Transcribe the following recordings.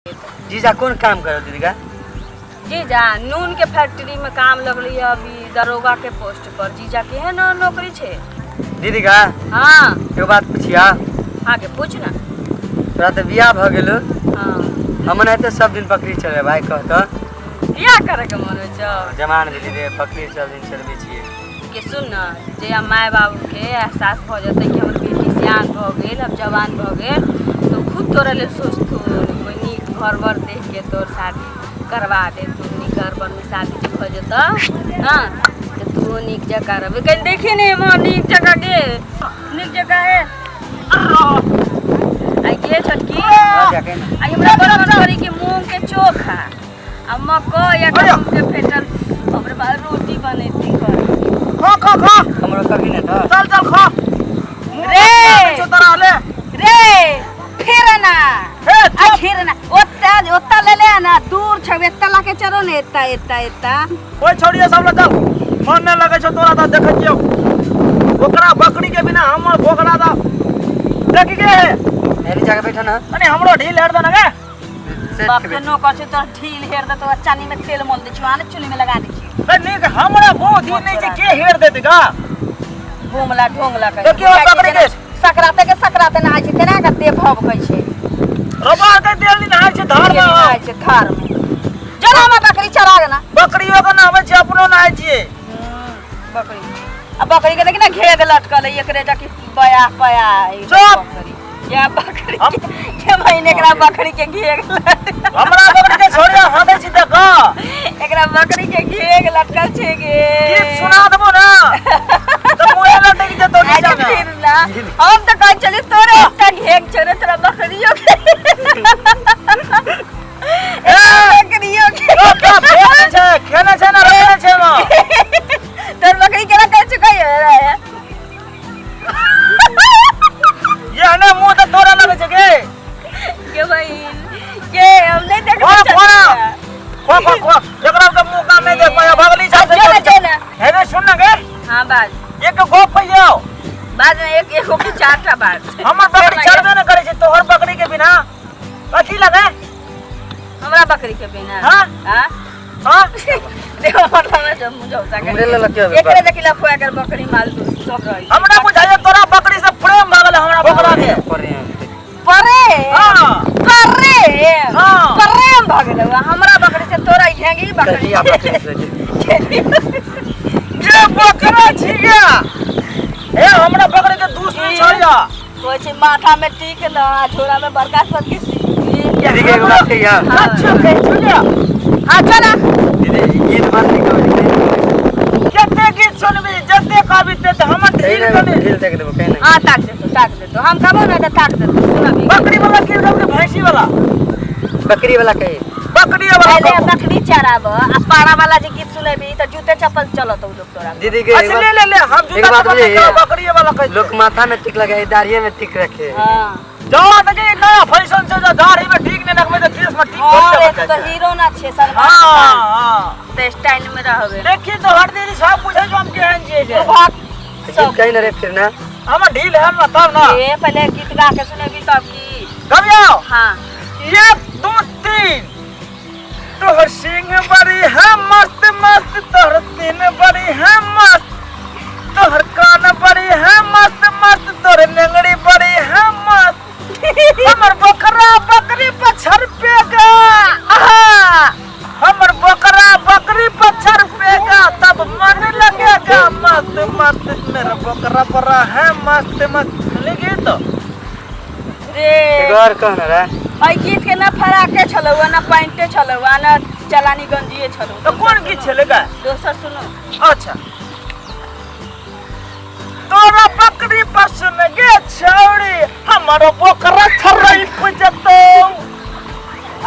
जीजा कोन काम करो दीदी का? जीजा नून के फैक्ट्री में काम लगली है अभी दरोगा के पोस्ट पर। जीजा के है ना नौकरी छे। दीदी का हाँ। एगो बात पूछिया? आगे पूछ ना। तोरा तो बियाह भ गेलो। हाँ। हम एनाहिते सब दिन बकरी चले भाई कहत। बियाह करे के मन होइ छौ? जमान भेली रे बकरी सब दिन चलबै छियै। के सुन न, जे माय बाबू के एहसास भऽ जेतै कि हमर बेटी सियान भऽ गेल, अब जवान भऽ गेल, तऽ खुद तोरा लेल सोचथुन कोइ नीक घर वर देख के तोर शादी करवा देथुन। नीक घर वर में शादी जे भऽ जेतौ हँ तऽ तू नीक जकाँ रहबे। कनि देखी ने एम्हर नीक जकाँ गे, नीक जकाँ हे। आइ गे छोटकी, आइ हमरा बड़ मन करी कि मूँग के चोखा आ मकई आ गहूम के फेटल ओकरे बाद रोटी बनेती घर। खा खा खा। हमरो कभी ने था। चल चल खा। रे तोरा ले रे फेर ना हे आ फेर ना ओत्ता ओत्ता ले ले ना दूर छौ एत्ता लाके चलो ने एत्ता एत्ता एत्ता। ओइ छौड़िया सब लग चल, मन नहि लगै छौ तोरा तऽ देखै छियौ। ओकरा बकरी के बिना हमर बोकरा तऽ देखी के हे। एनी जाके बैठा ना। अने हमरो ढील हेर दे ना गे। बाप के नो कहै छै तोरा ढील हेर दे तो चानी में तेल मल दै छियौ आने चुल्ही में लगा दै छियौ। ए नीक हमरा बहुत ही नहीं छै के हेर देते गा। घूमला ढोंगला कहे। देखियौ बकरी के सकराते के सकराते नहाय छै केना के देह भव कहै छै। रबा के तेल दिन नहाय छै धार में। नहाय छै धार में। जरा हमरा बकरी चरा गे ना। बकरियो के नहाबै छै अपनो नहाय छियै। बकरी आ बकरी के देखी ना घेग लटकल है एकरे जाके बया पया है। चुप। या बकरी के महीने एकरा बकरी के घेग लटकल। हमरा बकरी के छोड़िया हाथे छी देख। एकरा बकरी के घेग लटकल छै गे। गीत सुना देबो ना त मुहे लटक जेतौ नीचा में। फिर ना हम त कहै छली तोरे एकटा घेग छौ रे तोरा बकरियो के। ए बकरियो के छै खेने छै ना रखने छै ना। तोर बकरी केना कहै छौ कहियो रे। ये ने मुंह त तोरा लगै छै गे। के बहिन के हम नहीं देखबै खोला, छलियै। खोला। खो खो खो एकरा के मुंह काम नहीं देख पाया भगली आ, छै। जो ना, जो ना। हे रे सुन ना गे। हाँ बाज एक गप कहियो। बाज ना एक एगो के चारटा बाज। हमर बकरी चरबे न करै छै तोहर बकरी के बिना कथी लगे? हमरा बकरी के बिना। हाँ? हाँ? हाँ? देखो मतलब में जब मुझे होता हमरे लग के एकरे देखी लफुआ कर बकरी माल दूध सब रही। हमरा बुझाइए तोरा बकरी से प्रेम भऽ गेल हमरा बकरा के। प्रेम प्रेम? हाँ। प्रेम? हाँ। प्रेम भऽ गेल हमरा बकरी से तोरा घेंगी बकरी। कहिया बकरी से जे बकरा छिया ए हमरा बकरी के दुश्मन छड़िया। कोई छै माथा में टीक न झोरा में बड़का सब के दीदी के एगो बात कहिया? अच्छा कहै छलिया। हाँ चला। दीदी गीत बात नहीं कहबै। कते गीत सुनबी जते कहबी ते हमर ढील कने ढील देख देबो कहीं नहीं। हाँ ताक देतो ताक देतो हम कहबो ना त ताक देतो सुनबी। बकरी वाला गीत गाबी भैंसी वाला? बकरी वाला कही। बकरी वाला पहले बकरी चराब आ पारा वाला जे गीत सुनेबी त जूते चप्पल चलत उ लोग तोरा। दीदी के अच्छा ले ले ले हम एक जूता बात चप्पल बुझिए। नहीं बकरी वाला कहि। लोग माथा में टिक लगाए दाढ़ी में टिक रखे। हां जाओ त के नया फैशन छै जे दाढ़ी में टिक नहीं रखबै त केस में टिक और थोड़ी एक रखै तो छै। हीरो ना छे सलमान हां खान। हां त स्टाइल में रहबे। देखी तो हर दिन सब बुझै जो हम केहन छियै से। भाग गीत कहीं ना रे फिर ना। हमर ढील है ना तब ना। ए पहले गीत गा के सुनेबी तब की गबियो। हां 1 2 3 तोहर सिंह बड़ी है मस्त मस्त तोहर तीन बड़ी है मस्त तोहर कान बड़ी है मस्त मस्त तोहर नेंगड़ी बड़ी है मस्त हमर बकरा बकरी पछर पे गा। आहा हमर बकरा बकरी पछर पे गा तब मन लगेगा मस्त मस्त मेरा बकरा बड़ा है मस्त मस्त। सुनली गीत रे एगो और कह ना रे। एहि गीत के ना फराके छलौ ना पैंटे छलौ ना चलानी गंजिए छलौ। तो कोन गीत छलै गा? दोसर सुनो। अच्छा तोरा बकरी पर सुन गे छौड़ी हमर बकरा छरई जतौ।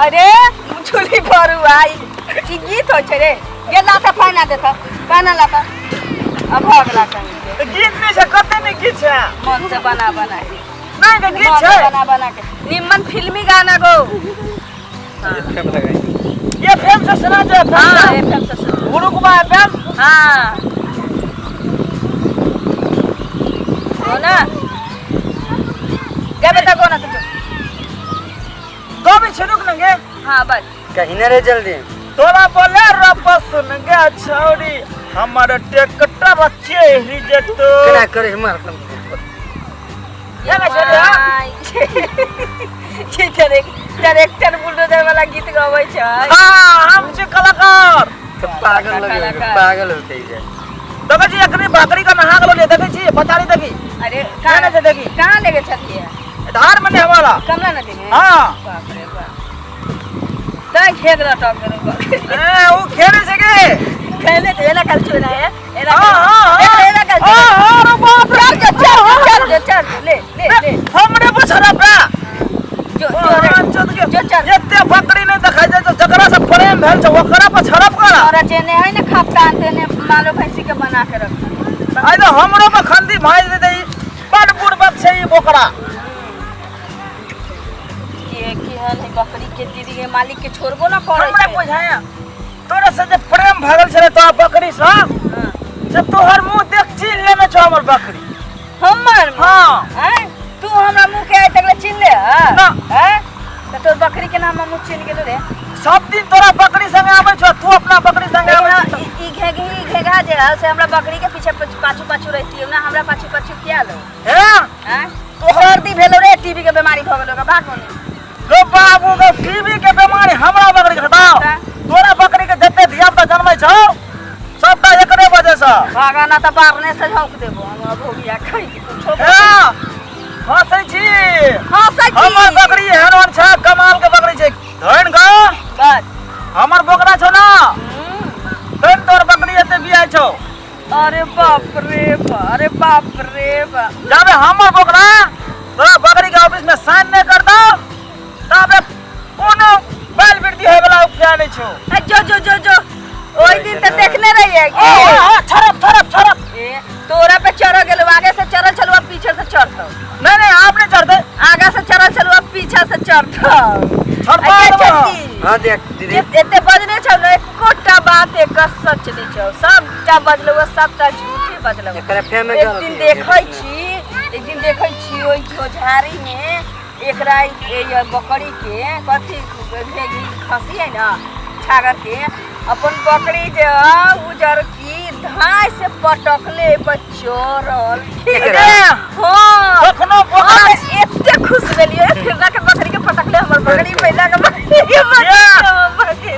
अरे मुछुली भरुआ ई गीत होइ छै रे। गे लाता फाइना देता फाइना लाता अब भऽ गेला कहीं के। गीत नहीं छै कते नहीं गीत छै मन से बना बना के। नहीं के गीत मन से छै बना बना के निम्मन फिल्मी गाना गो। एफएम लगाई ये एफएम से सुना जो एफएम हाँ से। एफएम से सुना। गुरुकुमा एफएम। हाँ हो ना गे बेटा गो ना तुझे गो भी छुरुक न गे। हाँ बस। कहीं ना रे जल्दी। तोरा बोले रब सुन गे छौरी हमर ट्रैक्टर चेहरी जेतो। केना करे मार तुम। ये ना छोड़ी, हाँ? की ट्रैक्टर बुलडोजर वाला गीत गबै छै। हाँ हम छी कलाकार। तो पागल लगे पागल होते ही जाए। देखै छी अखनी बकरी का नहा गेलो ले देखै छी पछाड़ी देखी। अरे कहाँ ने छै देखी? कहाँ लेके छथिए? धार में हमारा। कमला नदी में? हाँ। बाप रे बाप। तै खेत लटक गेलो बकरी। ए उ खेले छै के? खेले त एना कल छो ना है। एना हाँ हाँ हाँ। एना कल। हाँ हाँ रे बाप रे। चल चल चल चल चल ले ले ले। हमरे पुछरा बा। जो जो जो चल। एते बकरी नहीं देखाइ छै जकरा से प्रेम भेल छै ओकरा पर छड़प करा। तोरा जेने है ना खपटान तेने मालो भैंसी के बना के रख। आइ तो हमरो पर खंदी भाज दे दे बड़ बुड़बक छै ई बोकरा। के केहन है बकरी के दीदी के मालिक के छोड़बो ना करे। हमरा बुझाया तोरा से जे प्रेम भगल छले तोरा बकरी से से तोहर मुंह देख चिन्ह लेने छौ हमर बकरी। हमर? हां। हैं तू हमरा मुंह के आइ तक चिन्ह ले? ना। हैं त तोर बकरी के नाम हम चिन्ह गेलो रे। सब दिन तोरा बकरी संगे आबै छौ तू अपना बकरी संगे आबै छौ। ई घेघी घेघा जे है से हमरा बकरी के पीछे पाछू पाछू रहती है ना हमरा पाछू पाछू किया लो। हैं हैं तो सर्दी भेलो रे टीबी के बीमारी भ गेलो का भाग होने। गो बाबू गो टीबी के बीमारी हमरा बकरी के बताओ। तोरा बकरी के जते धिया पुता जन्मै छौ सबटा एकरे वजह से। भागा ना त बारने से झोंक देबो हम अब हो गया खई कुछो। हैं हंसै छी। हंसै छी। हमर बकरी एहन ओहन छै कमाल के बकरी छै। धन गो बस हमर बोकरा छौ ना धन तोर बकरी एते बियाय छौ। अरे बाप रे बाप अरे बाप रे बाप। जाबे हमर बोकरा तोरा बकरी के ऑफिस में साइन नहीं कर दो ताबे कोनो बैल वृद्धि होय वाला उपाय नहीं छौ। जो जो जो जो ओई दिन त देखने रहिए कि हां छरप छरप छरप। ए तोरा पे चढ़ गेलो आगे से चढ़ल छलु अब पीछे से चढ़तौ। नहीं नहीं आप नहीं चढ़ते। आगे से चढ़ल छलु अब पीछे से चढ़तौ। चढ़ता। हां देख दीदी एते बजने छौ न एकोटा बात एकर सच नहीं छौ सबटा बजलौ सबटा झूठे बजलौ। एकरा फेर में एक दिन देखै छी एक दिन देखै छी ओइ झोझारी में एकरा ये बकरी के कथी घेघी खसी है ना छागर के अपन बकरी जे उजर की धाय से पटकले पर चोरल। हां कखनो बोकरा एते खुश भेलियै फिर के बकरी के पटकले हमर बकरी पहिला के बकरी।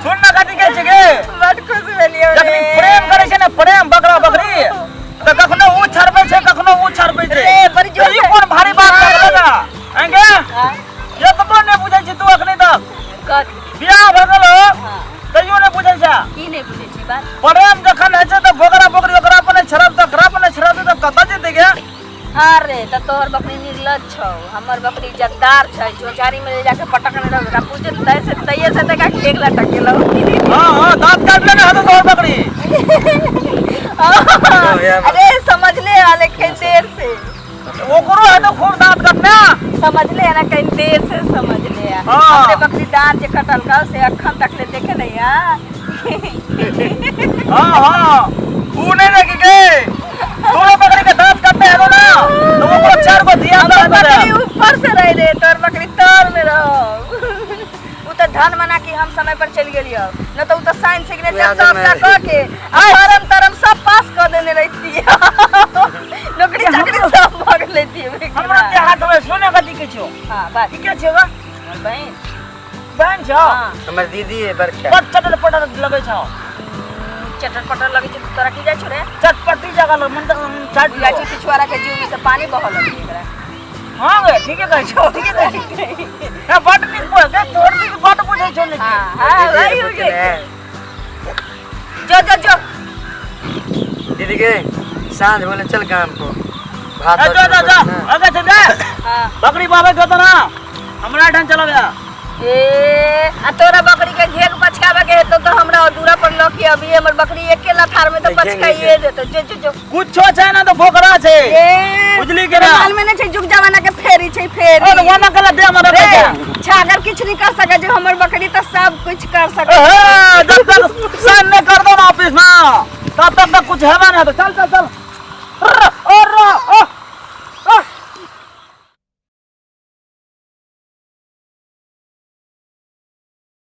सुन ना कथी कहै छै गे बड खुश भेलियै। जखनी प्रेम करै छै ने प्रेम बकरा बकरी त कखनो ऊ छड़बै छै कखनो ऊ छड़बै छै। रे बड़ी जोर ई कोन भारी बात लगल ना अंगे ये तो नहि बुझै छी तू अखनी तक। कथी बियाह भ गेलो तैयो नहि बुझै छै। की नहि बुझै छी बात? प्रेम जखन होइ छै त बोकरा बकरी ओकरा पर नहि छड़ब त ओकरा पर नहि छड़ब त कतऽ जेतै गे? अरे त तोहर बकरी निर्लज छौ हमर बकरी इज्जतदार छै। झोझारी में ले जाके पटकने रह ओकरा पूछे तै से तैये से तका घेघ लटक गेलौ। हां हां दांत काट लेने हतो तोहर बकरी। अरे समझ ले आले कहीं देर से ओकरो है तो खूब दांत काटना। समझ ले ना कहीं देर से समझ ले। हमरे बकरी दांत जे कटल का से अखन तक ले देखे नहीं हां। हां हां ऊ नहीं देखे के तोरा बकरी के दांत काटने हेलो ना तो ओकरो चार गो धिया पुता बकरी ऊपर से रह रे तोर बकरी तर में रहो। उ त धन मना कि हम समय पर चल गेलियो न त उ त साइन सिग्नेचर सब टा क के आ फॉर्म तरम सब पास क देने रहती नौकरी चाकरी सब भग लेती। हमरा के हाथ में सोने कथी के छौ? हां बात की के छौ गा? हमर बहन। बहन छौ? हमर दीदी है बड़का। बड़ चटल पटल लगै छौ। चटर पटर लगै छै तोरा की जाइ छौ रे? चटपटी जगह लग मन त चाट जाइ छै पिछुआरा के जीव में से पानी बहल लगै एकरा। हां गे ठीके कहै छौ ठीके कहै छौ। ए बड नीक बोल के तोर दीदी बड बुझै छौ लेकिन। हां हां वही हो गेल। जो जो जो दीदी के साँझ बोले चल काम को भात जो जो जो आगे चल जा। हां बकरी बाबे के त ना हमरा ठान चलब या। ए आ तोरा बकरी के घेघ पछकावे के हेतौ त हमरा दूरा पर ल के अभी हमर बकरी एके लथार में त पछकाइए देतौ। जो जो जो कुछो छै ना त बोकरा छै। ए बुझली के ना माल में नै छै जुग जमाना के फेरी छै फेरी। ओ वना कला दे हमरा रे छागर किछ नहीं कर सके जे हमर बकरी त सब कुछ कर सके। ए जब तक साइन नहीं कर दो ना ऑफिस में तब तक त कुछ हेबा नहीं। चल चल चल।